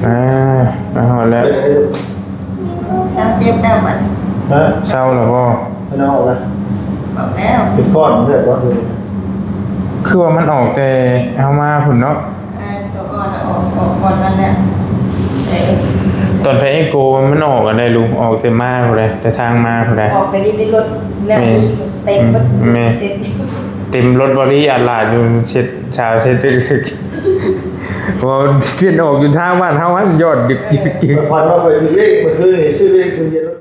ອ່າ ມາຮອດແລ້ວ. ເຊົາເຈັບແລ້ວບັດນີ້. ຮະ? ເຊົາແລ້ວບໍ່? ເພິ່ນເອົາອອກແລ້ວ. ອອກແລ້ວ. ເປັນກ້ອນເລີຍບໍ່? ຄືວ່າມັນອອກແຕ່ເຮົາມາພຸ້ນເນາະ. ເອີ ຕົວອ່ອນອອກ ອອກກ່ອນນັ້ນແຫຼະ. ເອີ ຕອນໄປເອັກໂກມັນອອກອັນໃດລຸງ? ອອກແຕ່ມາພຸ້ນແຫຼະ ແຕ່ທາງມາພຸ້ນແຫຼະ. ອອກໄປຢູ່ໃນລົດແລ້ວ. ແມ່ນ. ເຕັມໝົດ. ແມ່ນ. ເຊັດ ເຕັມລົດບໍລິອາດລາດຢູ່ ເຊັດ ຊາວເຊັດຕຶກ ເພາະວ່າເຊັດອອກຢູ່ທາງບ້ານເຮົາຫັ້ນ ຍອດດຶກໆ. ຂ້ອຍຝັນວ່າຂ້ອຍຖືກເລກ ເມື່ອຄືນນີ້ຊື້ເລກທະບຽນລົດ.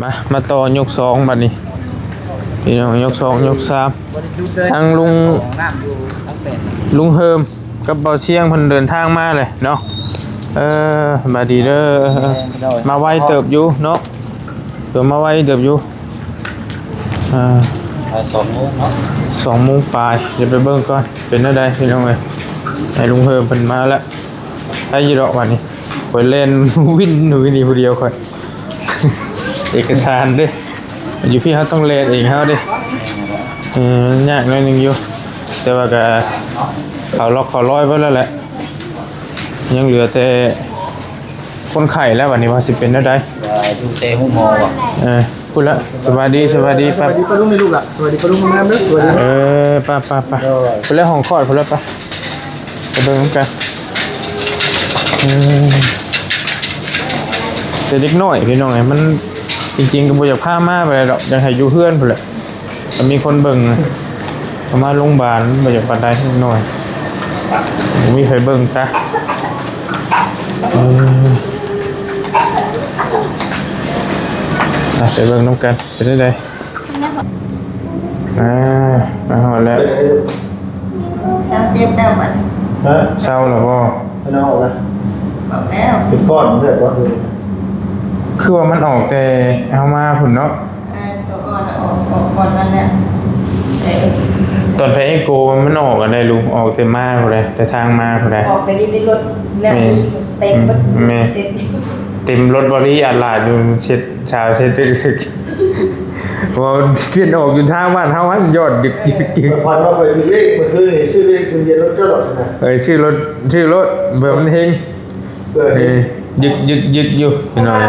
ມາ ມາຕໍ່ຍົກສອງບັດນີ້ ພີ່ນ້ອງ. ຍົກສອງ ຍົກສາມ ທາງລຸງ ລຸງເຮີມ ກັບບ່າວຊຽງເພິ່ນເດີນທາງມາເລີຍເນາະ. ເອີ ສະບາຍດີເດີ. ໂດຍ ມາໄວເຕີບຢູ່ເນາະ. ເອີ ມາໄວເຕີບຢູ່. ອ່າ ສອງໂມງເນາະ ສອງໂມງປາຍ. ດຽວໄປເບິ່ງກ່ອນເປັນແນວໃດ ພີ່ນ້ອງເອີຍ. ໃຫ້ລຸງເຮີມເພິ່ນມາແລ້ວ ໄດ້ຢູ່ດອກບັດນີ້. ຂ້ອຍແລ່ນວິນຢູ່ນີ້ຜູ້ດຽວຂ້ອຍ. ເອກະສານເດ້ ຢູ່ພີ້ເຮົາຕ້ອງແລ່ນເອງເຮົາເດ້. ເອີ ມັນຍາກໜ້ອຍໜຶ່ງຢູ່ ແຕ່ວ່າກະເຂົ້າລັອກເຂົ້າລອຍເບິດແລ້ວແຫຼະ. ຍັງເຫຼືອແຕ່ຄົນໄຂ້ແລ້ວບັດນີ້ ວ່າຊິເປັນແນວໃດ. ວ່າຢູ່ແຕ່ໂຮງໝໍບໍ່? ເອີ ພຸ້ນລະ. ສະບາຍດີ ສະບາຍດີ ສະບາຍດີປ້າລຸງນີ້ລູກລະ. ສະບາຍດີປ້າລຸງງາມເດີ. ສະບາຍດີ. ເອີ ໄປໆໆ ໂດຍ ພຸ້ນລະ ຫ້ອງຄອດພຸ້ນລະ. ໄປ ໄປເບິ່ງນຳກັນ. ເອີ ແຕ່ເດັກນ້ອຍພີ່ນ້ອງເອີຍ ມັນ ຈິງໆ ກໍບໍ່ຢາກພາມາປານໃດດອກ ຢາກໃຫ້ຢູ່ເຮືອນພຸ້ນແຫຼະ. ກໍມີຄົນເບິ່ງ ເອົາມາໂຮງບານ ບໍ່ຢາກປານໃດ ເດັກນ້ອຍ ບໍ່ມີໃຜເບິ່ງຊະ. ເອີ ໄປ ໄປເບິ່ງນຳກັນ ເປັນຈັ່ງໃດ. ອ່າ ມາຮອດແລ້ວ. ເຊົາເຈັບແລ້ວບັດນີ້. ຮະ? ເຊົາແລ້ວບໍ່? ເພິ່ນເອົາອອກແລ້ວ. ອອກແລ້ວ. ເປັນກ້ອນເລີຍບໍ່? ຄືວ່າມັນອອກແຕ່ເຮົາມາພຸ້ນເນາະ. ເອີ ຕົວອ່ອນອອກ ອອກກ່ອນນັ້ນແຫຼະ. ເອີ ຕອນໄປເອັກໂກມັນອອກອັນໃດລຸງ? ອອກແຕ່ມາພຸ້ນແຫຼະ ແຕ່ທາງມາພຸ້ນແຫຼະ. ອອກໄປຢູ່ໃນລົດແລ້ວ. ແມ່ນ. ເຕັມໝົດ. ແມ່ນ. ເຊັດ ເຕັມລົດບໍລິອາດລາດຢູ່ ເຊັດ ຊາວເຊັດຕຶກ ເພາະວ່າເຊັດອອກຢູ່ທາງບ້ານເຮົາຫັ້ນ ຍອດດຶກໆ. ເອີ ຂ້ອຍຝັນວ່າຂ້ອຍຖືກເລກ ເມື່ອຄືນນີ້ຊື້ເລກທະບຽນລົດເຈົ້າດອກຊັ້ນນະ. ເອີ ຊື້ລົດ ຊື້ລົດ ເພື່ອມັນເຮັງ. ເອີ ຍຶກໆໆຢູ່ພີ່ນ້ອງ.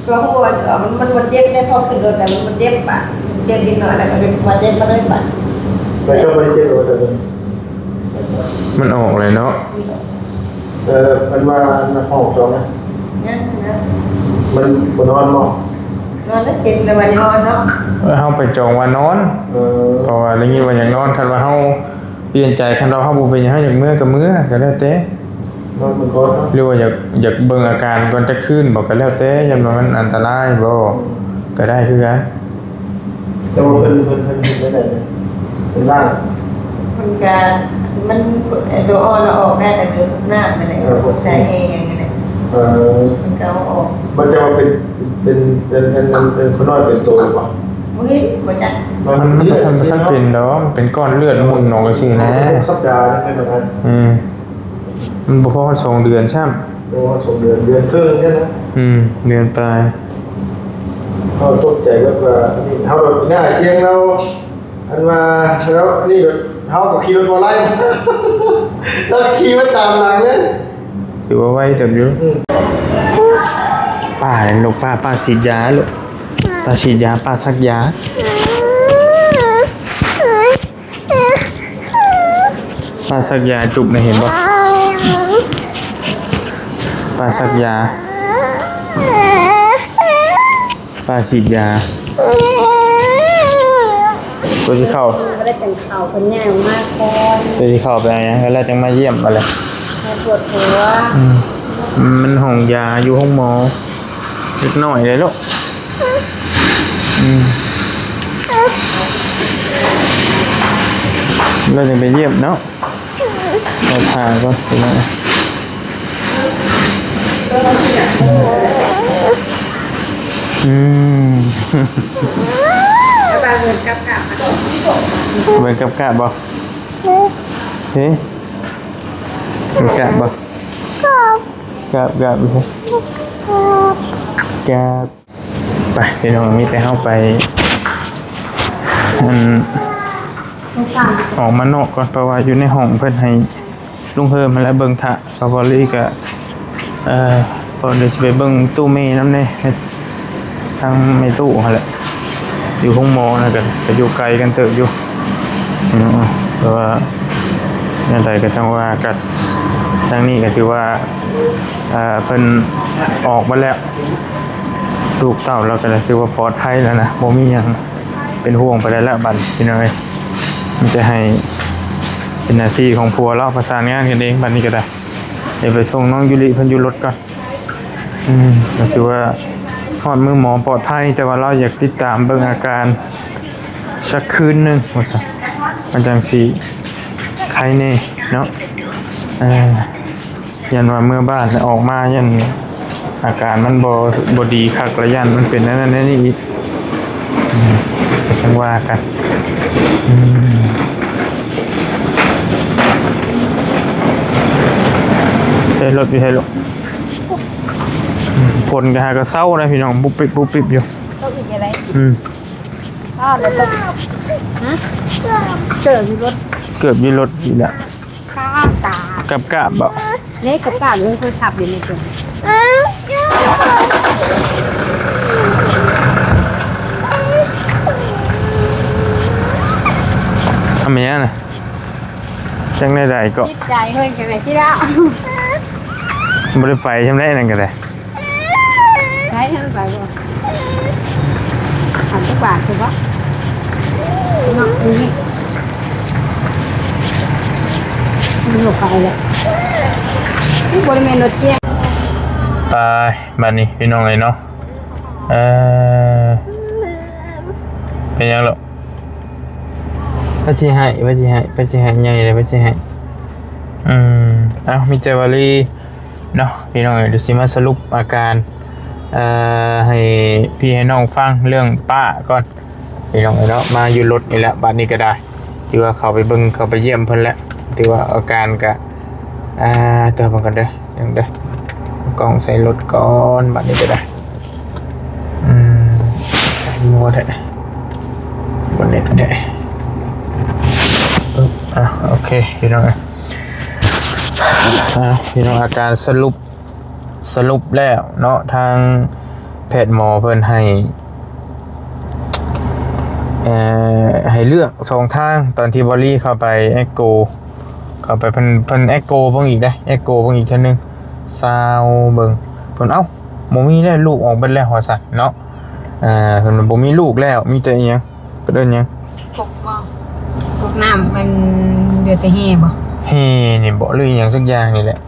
ກໍຮູ້ວ່າ ມັນ ມັນບໍ່ເຈັບເດ້ ພໍຂຶ້ນລົດແລ້ວມັນບໍ່ເຈັບປານ ເຈັບນິດໜ້ອຍແລ້ວກໍເຈັບ ບໍ່ເຈັບມາເລີຍປານ. ແລ້ວເຈົ້າບໍ່ໄດ້ເຈັບບໍ່? ມັນອອກແລ້ວເນາະ. ເອີ ເພິ່ນວ່າອັນຫ້ອງຈອງນະ ຍັງນະ. ມັນບໍ່ນອນບໍ່? ນອນແລ້ວ ເຊັນແລ້ວວ່ານອນເນາະ. ເອີ ເຮົາໄປຈອງວ່ານອນ. ເອີ ເພາະວ່າໄດ້ຍິນວ່າຢາກນອນ ຄັນວ່າເຮົາປ່ຽນໃຈ ຄັນວ່າເຮົາບໍ່ເປັນຫຍັງ ເຮົາຢາກເມືອກໍເມືອ ກໍແລ້ວແຕ່. ນອນເບິ່ງກ່ອນເນາະ ຫຼືວ່າຢາກ ຢາກເບິ່ງອາການກ່ອນຈັກຄືນບໍ່ ກໍແລ້ວແຕ່ ຢ້ານວ່າມັນອັນຕະລາຍບໍ່ ອືມ ກໍໄດ້ຄືກັນ. ແຕ່ວ່າເພິ່ນ ເພິ່ນ ເພິ່ນເຮັດແນວໃດເນຍ? ເພິ່ນລ້າງ ເພິ່ນກະ ມັນ ຕົວອ່ອນເອົາອອກໄດ້ ແຕ່ເປັນພວກນ້ຳນັ້ນແຫຼະ ເອີ ພວກສາຍແອຫຍັງນັ້ນແຫຼະ. ເອີ ເພິ່ນກະເອົາອອກ. ມັນຈະວ່າເປັນ ເປັນ ເປັນ ເປັນ ເປັນຄົນນ້ອຍເຕັມໂຕບໍ່? ບໍ່ເຫັນ ບໍ່ຈັກ. ມັນ ມັນບໍ່ທັນ ບໍ່ທັນເປັນດອກ ມັນເປັນກ້ອນເລືອດໝຸ່ນອອກຊື່ໆນະ. ສັບດາໜຶ່ງແມ່ນບໍ່ທັນ. ເອີ ມັນບໍ່ພໍຮອດສອງເດືອນຊ້ຳ. ບໍ່ຮອດສອງເດືອນ ເດືອນເຄິ່ງນີ້ນະ. ອືມ ເດືອນປາຍ. ເຮົາຕົກໃຈແບບວ່າ ນີ້ ເຮົາໂດດໜ້າສຽງລາວ ອັນວ່າ ແລ້ວນີ້ເຮົາກໍຂີ່ລົດບໍ່ໄລ່ ລາວຂີ່ມາຕາມຫຼັງເລີຍ. ຖືວ່າໄວເຕີບຢູ່. ອືມ ປ້າລູກ ປ້າ ປ້າສີດຢາລູກ ປ້າສີດຢາ ປ້າສັກຢາ. ປ້າສັກຢາຈຸບນະ ເຫັນບໍ່? ປ້າສັກຢາ ປ້າສີດຢາ. ຕົວຊິເຂົ້າ ບໍ່ໄດ້ກັນເຂົ້າ ເພິ່ນຍ່າງອອກມາກ່ອນ. ຕົວຊິເຂົ້າໄປເອົາຫຍັງ ແລ້ວຈັ່ງມາຢ້ຽມ ມາແລ້ວ ມາປວດຫົວ. ອືມ ມັນຫ້ອງຢາຢູ່ໂຮງໝໍ. ເດັກນ້ອຍເດ້ລູກ. ອືມ ແລ້ວຈັ່ງໄປຢ້ຽມເນາະ. ເອົາຜ້າກ່ອນພີ່ນ້ອງ. ອືມ ເບິ່ງກັບກາບບໍ່? ເອີ ເບິ່ງກັບບໍ່? ກາບ ກາບ ກາບ ກາບ. ໄປພີ່ນ້ອງ ມີແຕ່ເຮົາໄປ ອັນ ອອກມານອກກ່ອນ ເພາະວ່າຢູ່ໃນຫ້ອງເພິ່ນໃຫ້ລຸງເຮີມຫັ້ນແຫຼະເບິ່ງຖ້າ ສາວບໍລີກໍ ເອີ ເພາະເດີຊິໄປເບິ່ງຕູ້ແມ່ນຳແດ່ ທາງແມ່ຕູ້ຫັ້ນແຫຼະ ຢູ່ໂຮງໝໍນະ ກໍ ກໍຢູ່ໄກກັນເຕີບຢູ່ ເນາະ ແຕ່ວ່າແນວໃດກໍຈັ່ງວ່າກັນ ທາງນີ້ກໍຖືວ່າ ເອີ ເພິ່ນອອກມາແລ້ວ ລູກເຕົ້າລາວກໍຖືວ່າປອດໄພແລ້ວນະ ບໍ່ມີຫຍັງເປັນຫ່ວງປານໃດແລ້ວ ບັດນີ້ພີ່ນ້ອງເອີຍ ມີແຕ່ໃຫ້ເປັນໜ້າທີ່ຂອງຜົວລາວປະສານງານກັນເອງ ບັດນີ້ກໍໄດ້ ດຽວໄປສົ່ງນ້ອງຢູລິເພິ່ນຢູ່ລົດກ່ອນ ອືມ ກໍຖືວ່າຮອດມື້ໝໍປອດໄພ ແຕ່ວ່າລາວຢາກຕິດຕາມເບິ່ງອາການສັກຄືນໜຶ່ງວ່າຊັ້ນ ມັນຈັ່ງຊິໄຄແດ່ເນາະ ເອີ ຢ້ານວ່າເມືອບ້ານແລ້ວອອກມາ ຢ້ານອາການມັນບໍ່ ບໍ່ດີຄັກ ແລ້ວຢ້ານມັນເປັນອັນນັ້ນອັນນີ້ອີກ ອືມ ຈັ່ງວ່າກັນ ອືມ ໃຊ້ລົດຢູ່ໃສລູກ ອືມ ຝົນກໍຫາກໍເຊົານະພີ່ນ້ອງ ບຸບປິບ ບຸບປິບຢູ່ ຕົກອີກແລ້ວ ອືມ ອ້າວ ແລ້ວຕົກ ຮະ ເກີບຢູ່ລົດ ເກີບຢູ່ລົດອີກແລ້ວ ຄາຕາ ກັບກາບບໍ່ ເດ້ ກັບກາບ ເລີຍໂທລະສັບຢູ່ໃນຕົວ ທຳຫຍັງນະ ຈັ່ງໃດໃດກໍ ຈິດໃຈເຮີ້ຍ ຈັ່ງໃດຊິລະ ບໍ່ໄດ້ໄປຊ່ຳໃດນັ້ນກໍໄດ້ ໄປເຖິງໄປບໍ່ ສາມສິບບາດຄືບໍ່ ເນາະ ນີ້ ມັນບໍ່ໄປແລ້ວ ບໍ່ໄດ້ແມ່ນລົດຈຽງ ໄປ ບາດນີ້ພີ່ນ້ອງເອີຍເນາະ ເອີ ເປັນຫຍັງລະ ໃຜຊິໃຫ້ ໃຜຊິໃຫ້ ໃຜຊິໃຫ້ ໃຫຍ່ເລີຍ ໃຜຊິໃຫ້ ອືມ ເອົ້າ ມີແຕ່ວາລີ ເນາະ ພີ່ນ້ອງເອີຍ ດຽວຊິມາສະຫຼຸບອາການ ເອີ ໃຫ້ພີ່ໃຫ້ນ້ອງຟັງເລື່ອງປ້າກ່ອນ ພີ່ນ້ອງເອີຍເນາະ ມາຢູ່ລົດນີ້ແຫຼະ ບາດນີ້ກໍໄດ້ ຖືວ່າເຂົ້າໄປເບິ່ງ ເຂົ້າໄປຢ້ຽມເພິ່ນແຫຼະ ຖືວ່າອາການກະ ອ່າ ເບິ່ງກັນເດີ ເບິ່ງເດີ ກ້ອງໃສ່ລົດກ່ອນ ບາດນີ້ກໍໄດ້ ອືມ ໃສ່ໝວກແທ້ ບໍ່ແນ່ນແທ້ ອຶບ ອ່າ ໂອເຄ ພີ່ນ້ອງເອີຍ ອ່າ ພີ່ນ້ອງ ອາການສະຫຼຸບ ສະຫຼຸບແລ້ວເນາະ ທາງແພດໝໍເພິ່ນໃຫ້ ເອີ ໃຫ້ເລືອກສອງທາງ ຕອນທີ່ບໍລີເຂົ້າໄປເອັກໂກ ເຂົ້າໄປເພິ່ນ ເພິ່ນເອັກໂກເບິ່ງອີກເດ້ ເອັກໂກເບິ່ງອີກເທື່ອໜຶ່ງ ຊາວເບິ່ງ ເພິ່ນ ເອົ້າ ບໍ່ມີແລ້ວ ລູກອອກເບິດແລ້ວວ່າຊັ້ນເນາະ ເອີ ເພິ່ນວ່າບໍ່ມີລູກແລ້ວ ມີແຕ່ອີ່ຫຍັງ ເພິ່ນເອີ້ນຫຍັງ ພວກບໍ່ ພວກນ້ຳມັນເຫຼືອແຕ່ແຮ່ບໍ່ ແຮ່ນີ້ບໍ່ ຫຼືອີ່ຫຍັງສັກຢ່າງນີ້ແຫຼະ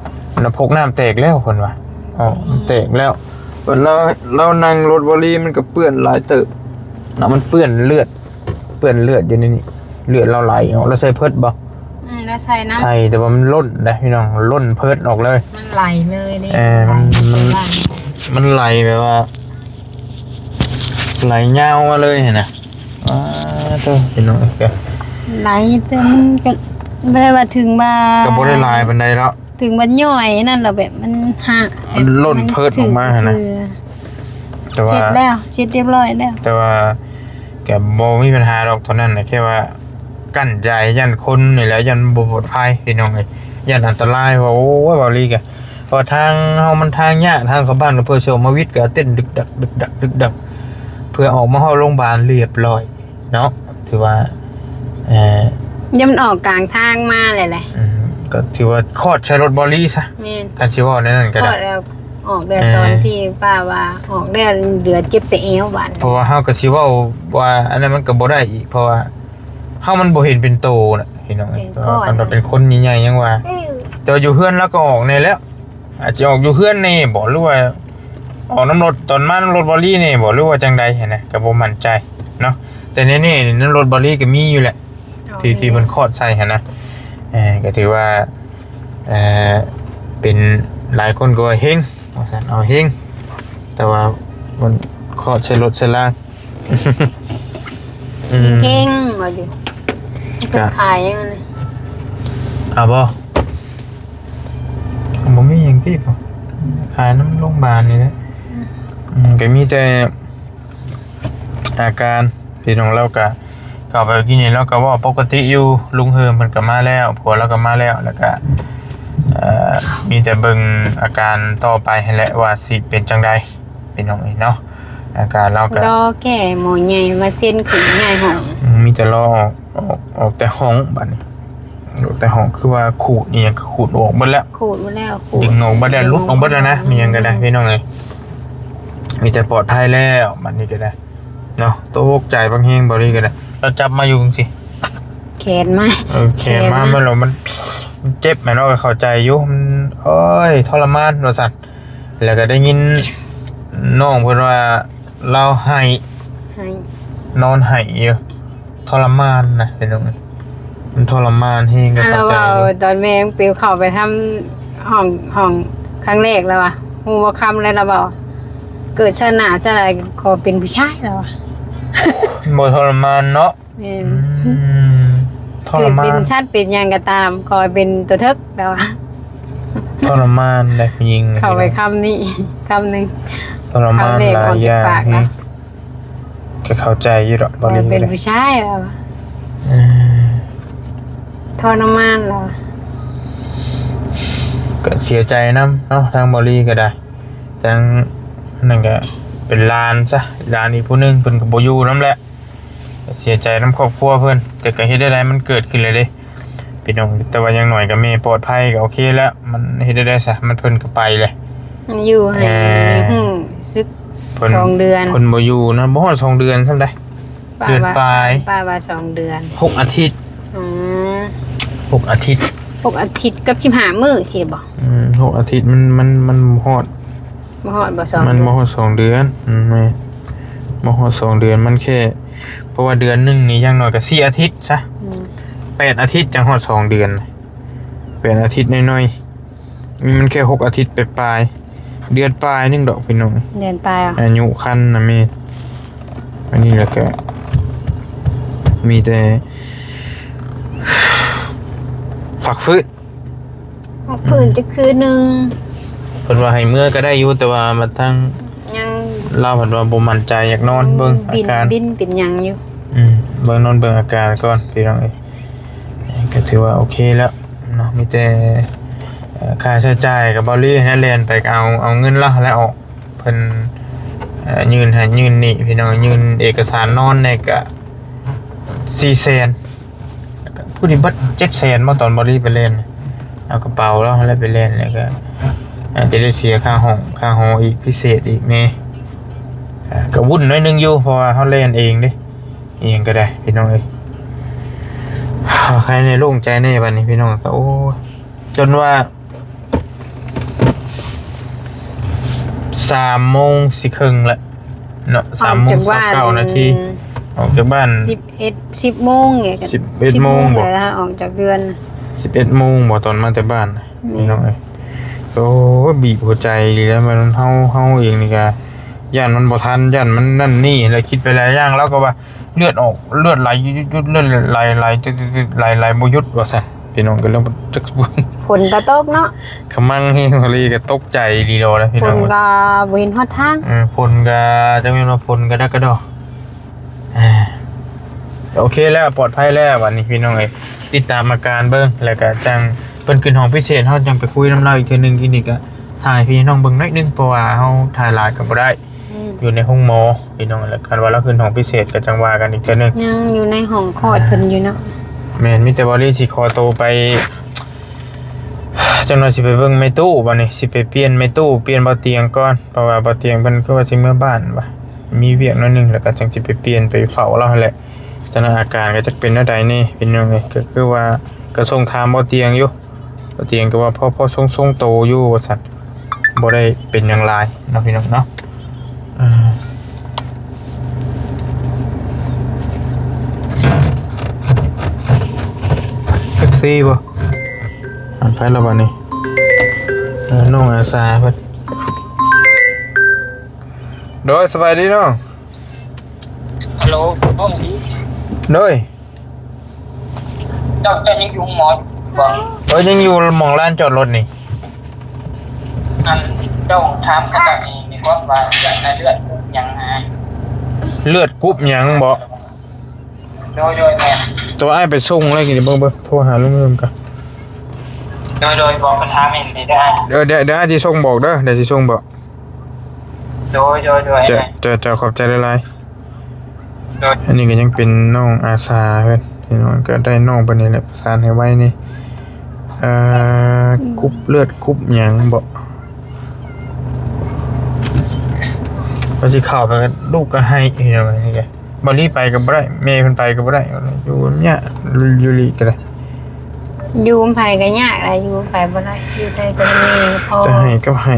ນ້ຳ ພວກນ້ຳແຕກແລ້ວເພິ່ນວ່າ ອໍ ມັນແຕກແລ້ວ ເພິ່ນ ລາວ ລາວນັ່ງລົດບໍລີມັນກໍເປື້ອນຫຼາຍເຕີບ ນ້ຳມັນເປື້ອນເລືອດ ເປື້ອນເລືອດຢູ່ໃນນີ້ ເລືອດລາວໄຫຼອອກ ລາວໃສ່ເພີດບໍ່ ອືມ ລາວໃສ່ນຳ ໃສ່ ແຕ່ວ່າມັນລົ້ນເດ້ພີ່ນ້ອງ ລົ້ນເພີດອອກເລີຍ ມັນໄຫຼເລີຍເດ້ ເອີ ມັນ ມັນ ມັນໄຫຼແບບວ່າ ໄຫຼຍາວມາເລີຍຫັ້ນນະ ອ້າ ໂທ້ ພີ່ນ້ອງເອີຍ ໄຫຼ ແຕ່ມັນກໍບໍ່ໄດ້ວ່າເຖິງວ່າ ກໍບໍ່ໄດ້ຫຼາຍປານໃດເນາະ ເຖິງວ່າຍ່ອຍນັ້ນລະ ແບບມັນຫາກ ມັນລົ້ນເພີດອອກມາຫັ້ນນະ ແຕ່ວ່າ ເຊັດແລ້ວ ເຊັດຮຽບຮ້ອຍແລ້ວ ແຕ່ວ່າກໍບໍ່ມີບັນຫາດອກຕອນນັ້ນນະ ແຄ່ວ່າກັ້ນໃຈ ຢ້ານຄົນນີ້ແຫຼະ ຢ້ານບໍ່ປອດໄພ ພີ່ນ້ອງເອີຍ ຢ້ານອັນຕະລາຍ ວ່າ ໂອ້ຍ ເວົ້າອີ່ຫຼີກະ ເພາະວ່າທາງເຮົາມັນທາງຍາກ ທາງເຂົ້າບ້ານ ເພື່ອຊິອອກມາວິດກໍເຕັ້ນດຶກດັກ ດຶກດັກ ດຶກດັກ ເພື່ອອອກມາຮອດໂຮງບານຮຽບຮ້ອຍ ເນາະ ຖືວ່າ ເອີ ຢ້ານມັນອອກກາງທາງມາແຫຼະ ອືມ ກໍຖືວ່າຄອດໃສ່ລົດບໍລີຊະ ແມ່ນ ຄັນຊິເວົ້າແນວນັ້ນກໍໄດ້ ຄອດແລ້ວ ອອກແລ້ວ ເອີ ຕອນທີ່ປ້າວ່າອອກແລ້ວ ເຫຼືອເຈັບແຕ່ແອວບາດ ເພາະວ່າເຮົາກໍຊິເວົ້າວ່າອັນນັ້ນມັນກໍບໍ່ໄດ້ອີກ ເພາະວ່າເຮົາມັນບໍ່ເຫັນເປັນໂຕນະ ພີ່ນ້ອງເອີຍ ເປັນກ້ອນ ເພາະວ່າຄັນວ່າເປັນຄົນໃຫຍ່ໆ ຍັງວ່າ ແຕ່ວ່າຢູ່ເຮືອນລາວກໍອອກແດ່ແລ້ວ ອາດຈະອອກຢູ່ເຮືອນແດ່ບໍ ຫຼືວ່າອອກນຳລົດ ຕອນມານຳລົດບໍລີແດ່ບໍ ຫຼືວ່າຈັ່ງໃດຫັ້ນນະ ກໍບໍ່ໝັ້ນໃຈເນາະ ແຕ່ແນ່ໆນີ້ນຳລົດບໍລີກໍມີຢູ່ແຫຼະ ທີ່ ທີ່ເພິ່ນຄອດໃສ່ຫັ້ນນະ ເອີ ກໍຖືວ່າ ເອີ ເປັນ ຫຼາຍຄົນກໍວ່າເຮັງວ່າຊັ້ນ ເອົາເຮັງ ແຕ່ວ່າມັນຄອດໃສ່ລົດໃສ່ລາງ ອືມ ເຮັງວ່າຢູ່ ກະ ຂາຍຫຍັງນະ ເອົາບໍ່? ບໍ່ມີຫຍັງຕິ ຂາຍນຳໂຮງບານນີ້ແຫຼະ ອືມ ອືມ ກໍມີແຕ່ອາການ ພີ່ນ້ອງ ລາວກໍ ເຂົ້າໄປກິນນີ້ລາວກໍເວົ້າປົກກະຕິຢູ່ ລຸງເຮີມເພິ່ນກໍມາແລ້ວ ຜົວລາວກໍມາແລ້ວ ແລ້ວກໍ ເອີ ມີແຕ່ເບິ່ງອາການຕໍ່ໄປຫັ້ນແຫຼະວ່າຊິເປັນຈັ່ງໃດ ພີ່ນ້ອງເອີຍເນາະ. ອາການລາວກໍ ລໍແກ່ໝໍໃຫຍ່ມາເຊັນຂຶ້ນຍ້າຍຫ້ອງ ອືມ ມີແຕ່ລໍອອກ ອອກ ອອກແຕ່ຫ້ອງບາດນີ້ ອອກແຕ່ຫ້ອງ ຄືວ່າຂູດອີ່ຫຍັງກໍຂູດອອກເບິດແລ້ວ ຂູດໝົດແລ້ວ ຂູດ ດຶງອອກເບິດແລ້ວ ຫຼຸດອອກເບິດແລ້ວນະ ມີຫຍັງກໍໄດ້ ພີ່ນ້ອງເອີຍ ມີແຕ່ປອດໄພແລ້ວບາດນີ້ກໍໄດ້ ເນາະ. ຕົກໃຈບັກແຮງ ເບົາລີກໍໄດ້ ລາວຈັບມາຢູ່ຈັ່ງຊີ້ ແຂນມາ ເອີ ແຂນມາ ແຂນມາ ມັນລະ ມັນ ມັນເຈັບແມ່ນເນາະ ກໍເຂົ້າໃຈຢູ່ ມັນ ໂອ້ຍ ທໍລະມານວ່າຊັ້ນ. ແລ້ວກໍໄດ້ຍິນນ້ອງເພິ່ນວ່າລາວໄຫ້ ໄຫ້ ນອນໄຫ້ຢູ່ ທໍລະມານນະ ພີ່ນ້ອງເອີຍ ມັນທໍລະມານແຮງ ກໍເຂົ້າໃຈຢູ່. ລາວເວົ້າຕອນແມ່ປິວເຂົ້າໄປທຳຫ້ອງ ຫ້ອງຄັ້ງແລກ ລາວວ່າ ຮູ້ບໍ່ຄຳແລ້ວ ລາວເວົ້າ ເກີດຊາດໜ້າຊາດໃດຂໍເປັນຜູ້ຊາຍ ລາວວ່າ ບໍ່ທໍລະມານເນາະ. ແມ່ນ ອືມ ທໍລະມານ ເປັນສັດເປັນຫຍັງກໍຕາມ ຂໍໃຫ້ເປັນຕົວເຖິກ ແລ້ວ ທໍລະມານໄດ໋ຜູ້ຍິງ ເຂົ້າໄປຄຳນີ້ຄຳໜຶ່ງ ທໍລະມານຫຼາຍຢ່າງ ກໍເຂົ້າໃຈຢູ່ດອກ ເບົາລີ ເປັນຜູ້ຊາຍແລ້ວ ອືມ ທໍລະມານແລ້ວ ກໍເສຍໃຈນຳເນາະ ທາງເບົາລີກໍໄດ້ ທາງນັ້ນກໍເປັນຫຼານຊະ ຫຼານອີກຜູ້ໜຶ່ງ ເພິ່ນກໍບໍ່ຢູ່ນຳແຫຼະ. ເສຍໃຈນຳຄອບຄົວເພິ່ນ ແຕ່ກໍເຮັດໄດ້ໃດ ມັນເກີດຂຶ້ນແລ້ວເດ້ ພີ່ນ້ອງ. ແຕ່ວ່າຢ່າງໜ້ອຍກໍແມ່ປອດໄພ ກໍໂອເຄແລ້ວ ມັນເຮັດໄດ້ໃດຊະ ມັນ ເພິ່ນກໍໄປແລ້ວ ມັນຢູ່ໃຫ້ ເອີ ຮູ້ສຶກ ເພິ່ນ ສອງເດືອນ ເພິ່ນບໍ່ຢູ່ນະ ບໍ່ຮອດສອງເດືອນຊ້ຳໃດ ປະ ເດືອນປາຍ ປະວ່າສອງເດືອນ ຫົກອາທິດ ອືມ ຫົກອາທິດ ຫົກອາທິດກັບສິບຫ້າມື້ຊີ້ບໍ? ອືມ ຫົກອາທິດ ມັນ ມັນ ມັນບໍ່ຮອດ ບໍ່ຮອດບໍ່ ສອງ ມັນບໍ່ຮອດສອງເດືອນ ອືມ ແມ່ນ ບໍ່ຮອດສອງເດືອນ ມັນແຄ່ ເພາະວ່າເດືອນໜຶ່ງນີ້ຢ່າງໜ້ອຍກໍສີ່ອາທິດຊະ ອືມ ແປດອາທິດຈັ່ງຮອດສອງເດືອນ ແປດອາທິດໜ້ອຍໆ ນີ້ມັນແຄ່ຫົກອາທິດປາຍໆ ເດືອນປາຍໜຶ່ງດອກ ພີ່ນ້ອງ ເດືອນປາຍ ອາຍຸຄັນນະແມ່ນ. ອັນນີ້ແລ້ວກໍມີແຕ່ພັກຟື້ນ ພັກຟື້ນ ອືມ ຈັກຄືນໜຶ່ງ ເພິ່ນວ່າໃຫ້ເມືອກໍໄດ້ຢູ່ ແຕ່ວ່າມາທາງ ຍັງ ລາວເພິ່ນວ່າບໍ່ໝັ້ນໃຈ ຢາກນອນເບິ່ງອາການ ບິນເປັນຫຍັງຢູ່ ອືມ ເບິ່ງ ນອນເບິ່ງອາການກ່ອນ ພີ່ນ້ອງເອີຍ. ກໍຖືວ່າໂອເຄແລ້ວເນາະ ມີແຕ່ ເອີ ຄ່າໃຊ້ຈ່າຍກັບເບົາລີຫັ້ນແຫຼະ ແລ່ນໄປກໍເອົາ ເອົາເງິນລາວຫັ້ນແຫຼະອອກ ເພິ່ນ ເອີ ຍື່ນໃຫ້ ຍື່ນໜີ້ ພີ່ນ້ອງ ຍື່ນເອກະສານນອນແດ່ກໍສີ່ແສນ ແລ້ວກໍຜູ້ນີ້ເບິດເຈັດແສນບໍ່ ຕອນເບົາລີໄປແລ່ນ ເອົາກະເປົາລາວຫັ້ນແຫຼະໄປແລ່ນ ແລ້ວກໍອາດຈະໄດ້ເສຍຄ່າຫ້ອງຄ່າຫໍອີກ ພິເສດອີກແດ່ ກໍວຸ່ນໜ້ອຍໜຶ່ງຢູ່ ເພາະວ່າເຮົາແລ່ນເອງເດ້ ອີ່ຫຍັງກໍໄດ້ ພີ່ນ້ອງເອີຍ. ໃຄແດ່ ໂລ່ງໃຈແດ່ບາດນີ້ ພີ່ນ້ອງ ກໍ ໂອ້ຍ ຈົນວ່າ ສາມໂມງຊິເຄິ່ງແລ້ວເນາະ ສາມໂມງຊາວເກົ້ານາທີ ອອກຈາກບ້ານ ສິບເອັດ ສິບໂມງນີ້ ສິບເອັດໂມງບໍ ອອກຈາກເຮືອນ ສິບເອັດໂມງບໍ ຕອນມາແຕ່ບ້ານ ແມ່ນ ພີ່ນ້ອງເອີຍ. ໂອ້ຍ ບີບຫົວໃຈອີ່ຫຼີແລ້ວ ມັນ ເຮົາ ເຮົາເອງນີ້ກະຢ້ານມັນບໍ່ທັນ ຢ້ານມັນນັ້ນນີ້ ແລ້ວຄິດໄປຫຼາຍຢ່າງ ລາວກໍວ່າເລືອດອອກ ເລືອດໄຫຼ ເລືອດໄຫຼ ໄຫຼ ໄຫຼ ໄຫຼບໍ່ຢຸດວ່າຊັ້ນ ພີ່ນ້ອງ ກໍເລື່ອງຈັກ ຝົນກໍຕົກເນາະ ຂະມັງແຮງອີ່ຫຼີ ກໍຕົກໃຈອີ່ຫຼີດອກນະ ພີ່ນ້ອງ ຝົນກໍບໍ່ເຫັນຮອດທາງ ເອີ ຝົນກໍ ຈັກແມ່ນວ່າຝົນກະດັກກະດໍ ອ່າ ໂອເຄແລ້ວ ປອດໄພແລ້ວ ບາດນີ້ ພີ່ນ້ອງເອີຍ ຕິດຕາມອາການເບິ່ງ ແລ້ວກະຈັ່ງເພິ່ນຂຶ້ນຫ້ອງພິເສດ ເຮົາຈັ່ງໄປຄຸຍນຳລາວອີກເທື່ອໜຶ່ງ. ທີ່ນີ້ກະຖ່າຍໃຫ້ພີ່ນ້ອງເບິ່ງໜ້ອຍໜຶ່ງ ເພາະວ່າເຮົາຖ່າຍຫຼາຍກໍບໍ່ໄດ້ ອືມ ຢູ່ໃນໂຮງໝໍ ພີ່ນ້ອງ ແລ້ວຄັນວ່າລາວຂຶ້ນຫ້ອງພິເສດກໍຈັ່ງວ່າກັນອີກເທື່ອໜຶ່ງ. ຍັງຢູ່ໃນຫ້ອງຄອດເພິ່ນຢູ່ເນາະ ແມ່ນ ມີແຕ່ວ່າລີຊິຂໍໂຕໄປ ຈັກໜ່ອຍຊິໄປເບິ່ງແມ່ຕູ້ ບາດນີ້ຊິໄປປ່ຽນແມ່ຕູ້ ປ່ຽນເບົາຕຽງກ່ອນ ເພາະວ່າເບົາຕຽງເພິ່ນຄືວ່າຊິເມືອບ້ານວ່າ ມີວຽກໜ້ອຍໜຶ່ງ ແລ້ວກໍຈັ່ງຊິໄປປ່ຽນໄປເຝົ້າລາວຫັ້ນແຫຼະ. ຕອນນັ້ນອາການກໍຈັກເປັນແນວໃດແດ່ ພີ່ນ້ອງເອີຍ ກໍຄືວ່າກໍສົ່ງຖາມເບົາຕຽງຢູ່ ເບົາຕຽງກໍວ່າພໍ ພໍຊົງໆໂຕຢູ່ວ່າຊັ້ນ ບໍ່ໄດ້ເປັນຫຍັງຫຼາຍເນາະ ພີ່ນ້ອງເນາະ. ເອີ ແທັກຊີບໍ່ ອັນ ໄປແລ້ວບາດນີ້ ເອີ ນ້ອງອາສາເພິ່ນ ໂດຍ ສະບາຍດີນ້ອງ ຮັລໂຫຼ ໂດຍ ເຈົ້າ ເຈົ້າຍັງຢູ່ໂຮງໝໍຢູ່ບໍ່? ເອີ ຍັງຢູ່ໝ່ອງລານຈອດລົດນີ້. ອັນ ເຈົ້າຖາມເຂົາເຈົ້ານີ້ ມີຄວາມວ່າເລືອດ ເລືອດກຸ່ມຫຍັງນະ? ເລືອດກຸ່ມຫຍັງບໍ? ໂດຍ ໂດຍ ແມ່ນ. ແຕ່ວ່າອ້າຍໄປສົ່ງແລ້ວ ກິນເບິ່ງ ເບິ່ງ ໂທຫາລຸງເຮີມກ່ອນ. ໂດຍ ໂດຍ ບອກເພິ່ນຖາມອີກເດີອ້າຍ. ເອີ ດຽວ ດຽວອ້າຍຊິສົ່ງບອກເດີ ດຽວຊິສົ່ງບອກ. ໂດຍ ໂດຍ ໂດຍ ເຈົ້າ ເຈົ້າ ເຈົ້າ ຂອບໃຈຫຼາຍໆ. ໂດຍ ອັນນີ້ກໍຍັງເປັນນ້ອງອາສາເພິ່ນ ພີ່ນ້ອງ ກໍໄດ້ນ້ອງເພິ່ນນີ້ແຫຼະ ປະສານໃຫ້ໄວນີ້. ເອີ ອືມ ກຸ່ມເລືອດກຸ່ມຫຍັງບໍ? ວ່າຊິເຂົ້າໄປ ລູກກໍໄຫ້ ພີ່ນ້ອງ ອັນນີ້ກໍ ບໍ່ລີໄປກໍບໍ່ໄດ້ ແມ່ເພິ່ນໄປກໍບໍ່ໄດ້ ຢູ່ຍາກ ຢູ່ລີກໍໄດ້ ຢູ່ນຳໃຜກໍຍາກແຫຼະ ຢູ່ນຳໃຜບໍ່ໄດ້ ຢູ່ໄດ້ແຕ່ນຳແມ່ພໍ ຈະໃຫ້ກໍໃຫ້.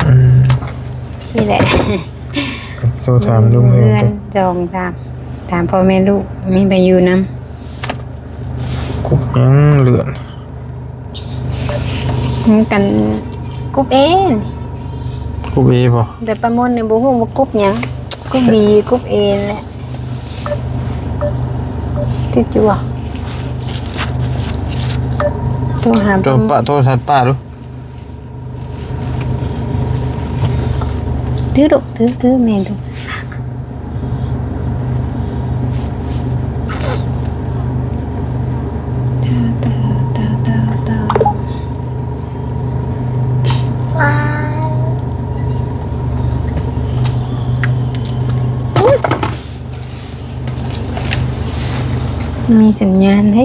ອືມ ນີ້ແຫຼະ ໂທຖາມລຸງເຮີມ ເຮືອນ ສອງ ສາມ ຖາມພໍ່ແມ່ລູກ ມີໃຜຢູ່ນຳ? ກຸ່ມຫຍັງເລືອດ? ມັນກັນກຸ່ມ A ນີ້ ກຸ່ມ A ບໍ່? ແຕ່ປາມົນນີ້ບໍ່ຮູ້ວ່າກຸ່ມຫຍັງ ກຸ່ມ B ກຸ່ມ A ແຫຼະ ຕິດຢູ່ບໍ່? ໂທຫາ ໂທປະ ໂທສັດປະດູ. ຖືລູກ ຖື ຖືແມ່ດູ. ມີສັນຍານເດ້.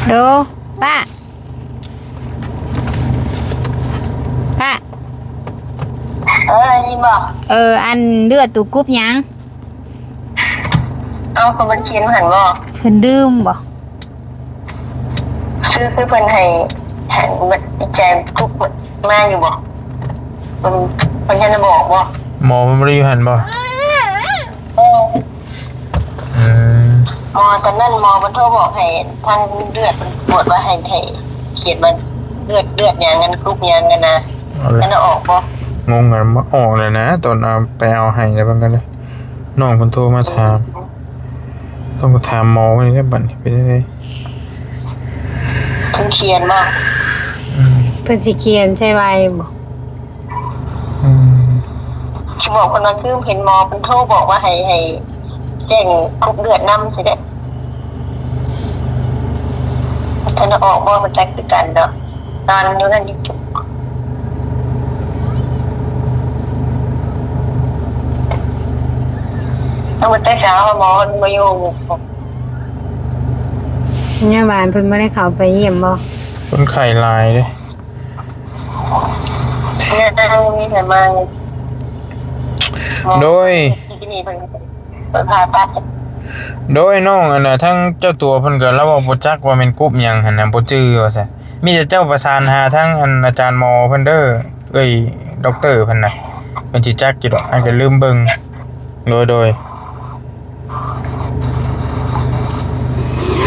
ໂດ ປ້າ ປ້າ ເອີ ໄດ້ຍິນບໍ່? ເອີ ອັນເລືອດໂຕກຸ່ມຫຍັງ? ເອົ້າ ເພິ່ນບໍ່ໄດ້ຂຽນຫັ້ນບໍ່? ເພິ່ນລືມບໍ່? ຄື ຄືເພິ່ນໃຫ້ ໃຫ້ວິຈັຍກຸ່ມມາຢູ່ບໍ່? ເພິ່ນ ເພິ່ນຍັງໄດ້ບອກບໍ່? ໝໍເພິ່ນບໍ່ໄດ້ຢູ່ຫັ້ນບໍ່? ເອີ ອືມ ໝໍຕອນນັ້ນໝໍເພິ່ນໂທບອກໃຫ້ທາງເລືອດເພິ່ນກວດວ່າໃຫ້ ໃຫ້ຂຽນວ່າເລືອດ ເລືອດຫຍັງ ອັນກຸ່ມຫຍັງຫັ້ນນະ ຫັ້ນອອກບໍ່? ງົງກັນ ອອກແລ້ວນະ ຕອນເອົາໄປເອົາໃຫ້ແລ້ວເບິ່ງກັນເດີ ນ້ອງເພິ່ນໂທມາຖາມ ອືມ ຕ້ອງຖາມໝໍເພິ່ນແລ້ວບັດນີ້ເປັນຈັ່ງໃດ? ເພິ່ນຂຽນບໍ່? ອືມ ເພິ່ນຊິຂຽນໃສ່ໄວບໍ່? ອືມ ຊິບອກເພິ່ນວ່າ ຄືເຫັນໝໍເພິ່ນໂທບອກວ່າໃຫ້ ໃຫ້ແຈ້ງກຸ່ມເລືອດນຳຊີ້ເດ້. ບໍ່ທັນໄດ້ອອກບໍ່ ບໍ່ຈັກຄືກັນດອກ ນອນຢູ່ນັ້ນຢູ່. ເອົາ ບໍ່ຈັກຊະ ໝໍເພິ່ນບໍ່ຢູ່. ພະຍາບານເພິ່ນບໍ່ໄດ້ເຂົ້າໄປຢ້ຽມບໍ່? ຄົນໄຂ້ຫຼາຍເດ້. ຍັງມີໃຜມາຢູ່? ໂດຍ ທີ່ນີ້ເພິ່ນ ເພິ່ນຜ່າຕັດ. ໂດຍ ນ້ອງ ອັນນ່າ ທາງເຈົ້າຕົວເພິ່ນກໍລາວເວົ້າບໍ່ຈັກວ່າແມ່ນກຸ່ມຫຍັງຫັ້ນນະ ບໍ່ຈື່ວ່າຊັ້ນ. ມີແຕ່ເຈົ້າປະສານຫາທາງ ອັນ ອາຈານໝໍເພິ່ນເດີ ເອີຍ ດັອກເຕີເພິ່ນນະ ເພິ່ນຊິຈັກຢູ່ດອກ ອ້າຍກໍລືມເບິ່ງ. ໂດຍ ໂດຍ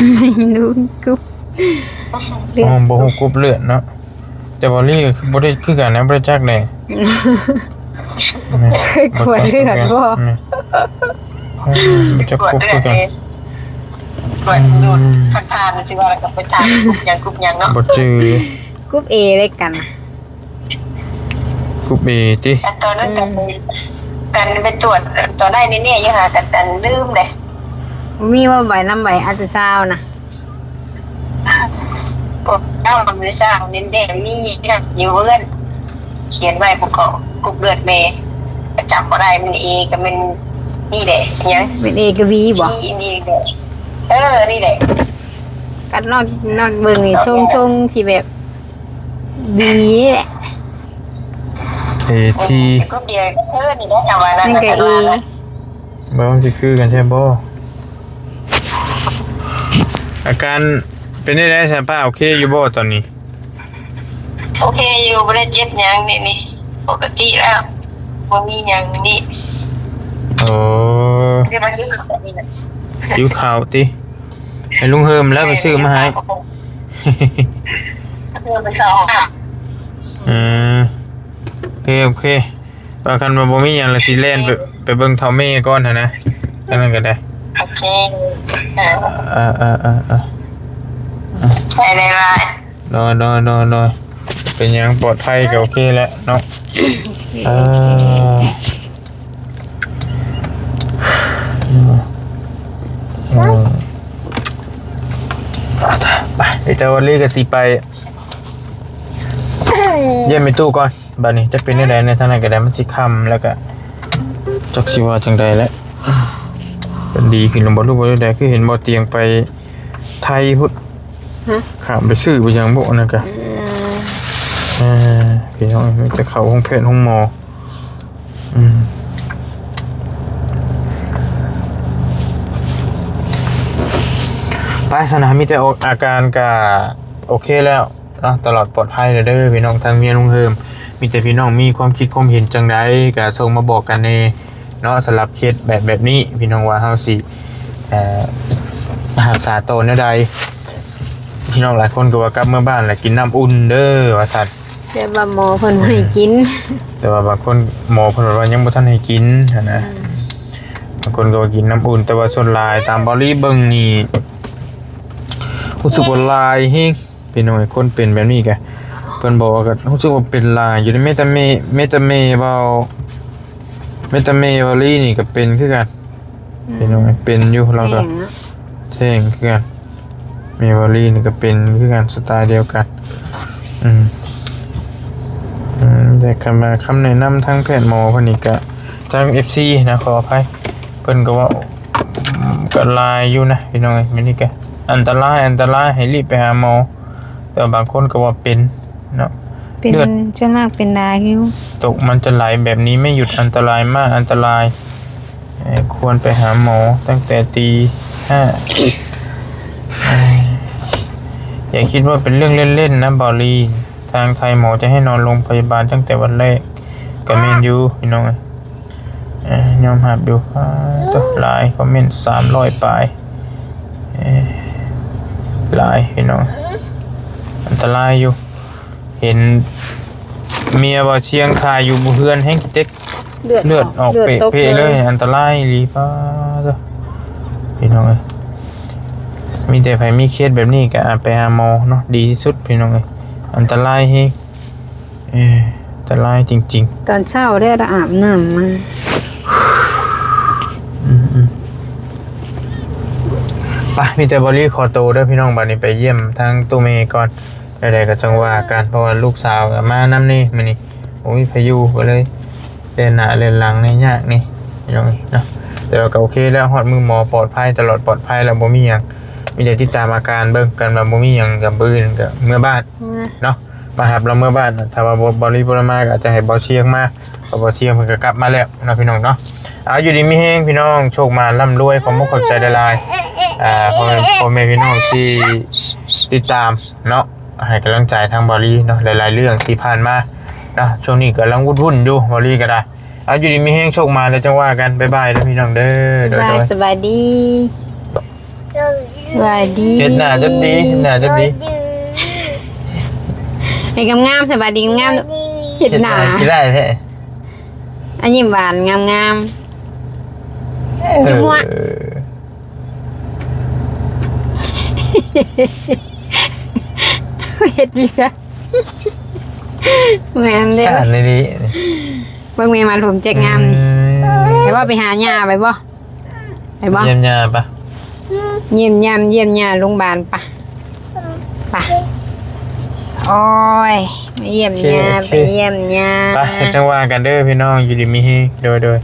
ຮູ້ກຸ່ມເລືອດ ອໍ ບໍ່ຮູ້ກຸ່ມເລືອດເນາະ. ແຕ່ບໍ່ລີກໍຄືບໍ່ໄດ້ຄືກັນນະ ບໍ່ໄດ້ຈັກແດ່. ແມ່ນ ກວດເລືອດບໍ່? ແມ່ນ ບໍ່ຈັກກຸ່ມຄືກັນ. ກວດເລືອດ ອືມ ກວດດູດ ອືມ ຜ່ານໆ ຊິວ່າແລ້ວກໍໄປຖາມກຸ່ມຫຍັງ ກຸ່ມຫຍັງເນາະ ບໍ່ຈື່. ກຸ່ມ A ເລີຍກັນນະ. ກຸ່ມ A ຕິ? ອັນຕອນນັ້ນກັນ ອືມ ກັນໄປກວດ ຕອນໄດ້ແນ່ໆຢູ່ຫາ ກັນ ກັນລືມເດ້. ບໍ່ມີວ່າໃບນຳໃບອັນຕຣາຊາວນະ? ພວກເຈົ້ານຳໄດ້ສ້າງເນັ້ນແດ່ ມີຢູ່ເຮືອນ ຂຽນໄວ້ພວກເຂົາ ກຸ່ມເລືອດ A ກໍຈຳບໍ່ໄດ້ ແມ່ນ A ກໍແມ່ນນີ້ແຫຼະ ຫຍັງ ແມ່ນ A ກັບ B ບໍ່? ທີ່ນີ້ແຫຼະ ເອີ ນີ້ແຫຼະ. ກັນນອກ ນອກເບິ່ງນີ້ ເຈົ້າ ຊົງໆ ຊິແບບ B ນີ້ແຫຼະ A T ກຸ່ມດຽວ ເອີ ນີ້ແຫຼະ ຈຳວ່ານັ້ນ ມັນກໍ A ແຫຼະ ບໍ່ ມັນຊິຄືກັນແທ້ບໍ່? ອາການເປັນຈັ່ງໃດຊະປ້າ ໂອເຄຢູ່ບໍ່ຕອນນີ້? ໂອເຄຢູ່ ບໍ່ໄດ້ເຈັບຫຍັງນີ້ ນີ້ປົກກະຕິແລ້ວ ບໍ່ມີຫຍັງນີ້. ໂອ້ ດຽວມາກິນເຂົ້ານີ້ແຫຼະ ຫິວເຂົ້າຕິ? ໃຫ້ລຸງເຮີມແລ້ວໄປຊື້ມາໃຫ້ ເຮີມໄປເຂົ້າຫ້ອງນ້ຳ. ເອີ ໂອເຄ ໂອເຄ. ວ່າຄັນວ່າບໍ່ມີຫຍັງລະຊິແລ່ນໄປ ໄປເບິ່ງເຖົ້າແມ່ກ່ອນຫັ້ນນະ ອັນນັ້ນກໍໄດ້. ໂອເຄ ເອີ ເອີ ເອີ ເອີ ເອີ ໃສ່ໄດ້ຫຼາຍ. ໂດຍ ໂດຍ ໂດຍ ໂດຍ. ເປັນຫຍັງ ປອດໄພກໍໂອເຄແລ້ວເນາະ. ໂອເຄ ເອີ ໂອເຄ. ດຽວວາລີກໍຊິໄປຢ້ຽມແມ່ຕູ້ກ່ອນ. ບາດນີ້ຈັກເປັນແນວໃດແດ່ ທາງນັ້ນກໍໄດ້ ມັນຊິຄ່ຳແລ້ວກໍຈັກຊິວ່າຈັ່ງໃດແຫຼະ. ເພິ່ນດີຂຶ້ນແລ້ວບໍ່ ຫຼືວ່າແນວໃດ? ຄືເຫັນບໍ່ ຕຽງໄປໄທພຸ້ນ. ຮະ? ຂ້າມໄປຊື້ໄປຫຍັງບໍ່ ອັນນັ້ນກະ. ເອີ ເອີ ພີ່ນ້ອງ ມີແຕ່ເຂົ້າໂຮງແພດໂຮງໝໍ. ອືມ ໄປຊັ້ນນະ ມີແຕ່ອອກອາການກະໂອເຄແລ້ວເນາະ ຕະຫຼອດປອດໄພແລ້ວເດີພີ່ນ້ອງ. ທາງເມຍລຸງເຮີມ ມີແຕ່ພີ່ນ້ອງມີຄວາມຄິດຄວາມເຫັນຈັ່ງໃດກະສົ່ງມາບອກກັນແດ່ເນາະ ສຳລັບເຄສແບບ ແບບນີ້ ພີ່ນ້ອງວ່າເຮົາຊິ ເອີ ຮັກສາຕໍ່ແນວໃດ. ພີ່ນ້ອງຫຼາຍຄົນກໍວ່າກັບເມືອບ້ານແລ້ວກິນນ້ຳອຸ່ນເດີວ່າຊັ້ນ. ແຕ່ວ່າໝໍເພິ່ນບໍ່ໃຫ້ກິນ ແຕ່ວ່າບາງຄົນ ໝໍເພິ່ນວ່າຍັງບໍ່ທັນໃຫ້ກິນຫັ້ນນະ. ອືມ ບາງຄົນກໍວ່າກິນນ້ຳອຸ່ນ ແຕ່ວ່າສ່ວນຫຼາຍຕາມເບົາຫຼີເບິ່ງນີ້ ຮູ້ສຶກວ່າຫຼາຍແຮງພີ່ນ້ອງ. ຄົນເປັນແບບນີ້ກະ ເພິ່ນບອກວ່າກໍຮູ້ສຶກວ່າເປັນຫຼາຍຢູ່ເດ ແມ້ແຕ່ແມ່ ແມ້ແຕ່ແມ່ເບົາ ແມ້ແຕ່ແມ່ເບົາຫຼີນີ້ກໍເປັນຄືກັນ. ອືມ ພີ່ນ້ອງເປັນຢູ່ ລາວກໍແທ້ງເນາະ ແທ້ງຄືກັນ. ແມ່ວາລີນີ້ກໍເປັນຄືກັນ ສະໄຕລ໌ດຽວກັນ. ອືມ ອືມ ແຕ່ຄຳວ່າ ຄຳແນະນຳທາງແພດໝໍເພິ່ນນີ້ກະ ທາງເອັຟຊີນະ ຂໍອະໄພ ເພິ່ນກໍເວົ້າ ກໍຫຼາຍຢູ່ນະພີ່ນ້ອງເອີຍ. ແມ່ນນີ້ກະອັນຕະລາຍ ອັນຕະລາຍ ໃຫ້ລີບໄປຫາໝໍ. ແຕ່ວ່າບາງຄົນກໍວ່າເປັນເນາະ ເປັນ ເລືອດ ສ່ວນມາກເປັນຫຼາຍຢູ່ ຕົກມັນຈະໄຫຼແບບນີ້ໄມ່ຢຸດ ອັນຕະລາຍມາກ ອັນຕະລາຍ. ເອີ ຄວນໄປຫາໝໍຕັ້ງແຕ່ຕີຫ້າ. ເອີ ຢ່າຄິດວ່າເປັນເລື່ອງເລ່ນໆນະ ເບົາລີ. ທາງໄທໝໍຈະໃຫ້ນອນໂຮງພະຍາບານຕັ້ງແຕ່ວັນແລກ ກໍແມ່ນຢູ່ພີ່ນ້ອງເອີຍ. ເອີ ຍອມຮັບຢູ່. ປາດໂທ້ ຫຼາຍຄອມເມັນ ສາມຮ້ອຍປາຍ. ເອີ ຫຼາຍພີ່ນ້ອງ ອັນຕະລາຍຢູ່. ເຫັນເມຍເບົາຊຽງຖ່າຍຢູ່ເຮືອນແຮງຂີ້ເຕັກ ເລືອດອອກ ເລືອດອອກເປະໆເລີຍ ເລືອດຕົກເລີຍ ອັນຕະລາຍອີ່ຫຼີ. ປາດໂທ້ ພີ່ນ້ອງເອີຍ ມີແຕ່ໃຜມີເຄສແບບນີ້ກໍໄປຫາໝໍເນາະ ດີທີ່ສຸດພີ່ນ້ອງເອີຍ. ອັນຕະລາຍແຮງ ເອີ ອັນຕະລາຍຈິງໆ. ຕອນເຊົ້າແລ້ວອາບນ້ຳມາ. ອືມໆ ໄປ ມີແຕ່ເບົາລີຂໍໂຕເດີພີ່ນ້ອງ. ບາດນີ້ໄປຢ້ຽມທາງໂຕແມ່ກ່ອນ. ແນວໃດກໍຈັ່ງວ່າກັນ ເພາະວ່າລູກສາວກໍມານຳນີ້ມື້ນີ້ ໂອ້ຍ ພາຍຸກໍເລີຍແລ່ນໜ້າແລ່ນຫຼັງແດ່ຍາກນີ້ພີ່ນ້ອງເນາະ. ແຕ່ວ່າກໍໂອເຄແລ້ວ ຮອດມື້ໝໍປອດໄພ ຕະຫຼອດປອດໄພແລ້ວ ບໍ່ມີຫຍັງ. ມີແຕ່ຕິດຕາມອາການເບິ່ງກັນ ວ່າບໍ່ມີຫຍັງກໍມື້ອື່ນກໍເມືອບ້ານເນາະ ມາຮັບລາວເມືອບ້ານ. ຖ້າວ່າບໍ່ ເບົາລີບໍ່ໄດ້ມາ ກໍອາດຈະໃຫ້ເບົາຊຽງມາ ເພາະເບົາຊຽງເພິ່ນກໍກັບມາແລ້ວເນາະ ພີ່ນ້ອງເນາະ. ເອົາ ຢູ່ດີມີແຮງພີ່ນ້ອງ ໂຊກໝານລ່ຳລວຍ ຂອບມຸກຂອບໃຈຫຼາຍໆ ເອີ ພໍ່ແມ່ ພໍ່ແມ່ພີ່ນ້ອງທີ່ຕິດຕາມເນາະ ໃຫ້ກຳລັງໃຈທາງເບົາລີເນາະ ຫຼາຍໆເລື່ອງທີ່ຜ່ານມາເນາະ. ຊ່ວງນີ້ກຳລັງວຸ່ນໆຢູ່ ເບົາລີກໍໄດ້. ເອົາ ຢູ່ດີມີແຮງ ໂຊກໝານ ແລ້ວຈັ່ງວ່າກັນ. ບາຍບາຍເດີພີ່ນ້ອງເດີ. ໂດຍ ໂດຍ ສະບາຍດີ ສະບາຍດີ. ເຮັດໜ້າຈົນດີ ເຮັດໜ້າຈົນດີ ໃຫ້ງາມໆ ສະບາຍດີງາມໆ. ເຮັດໜ້າ ເຮັດໜ້າຂີ້ຮ້າຍແທ້. ອາ ຍິ້ມຫວານງາມໆ ເອີ ຈຸມຫົວ. ເຮັດວຽກ ແມ່ນເດ້ ສານນີ້ດີ. ເບິ່ງແມ່ມັດຜົມແຈກງາມ. ອືມ ໄປບໍ່ ໄປຫາຍ່າໄປບໍ່? ໄປບໍ່? ຢ້ຽມຍ່າປະ ຢ້ຽມຍາມ ຢ້ຽມຍ່າໂຮງບານປະ ປະ. ໂອ້ຍ ມາຢ້ຽມຍ່າ ໂອເຄ ໂອເຄ ໄປຢ້ຽມຍ່າ ໄປ ຈັ່ງວ່າກັນເດີພີ່ນ້ອງ ຢູ່ດີມີແຮງ. ໂດຍ ໂດຍ.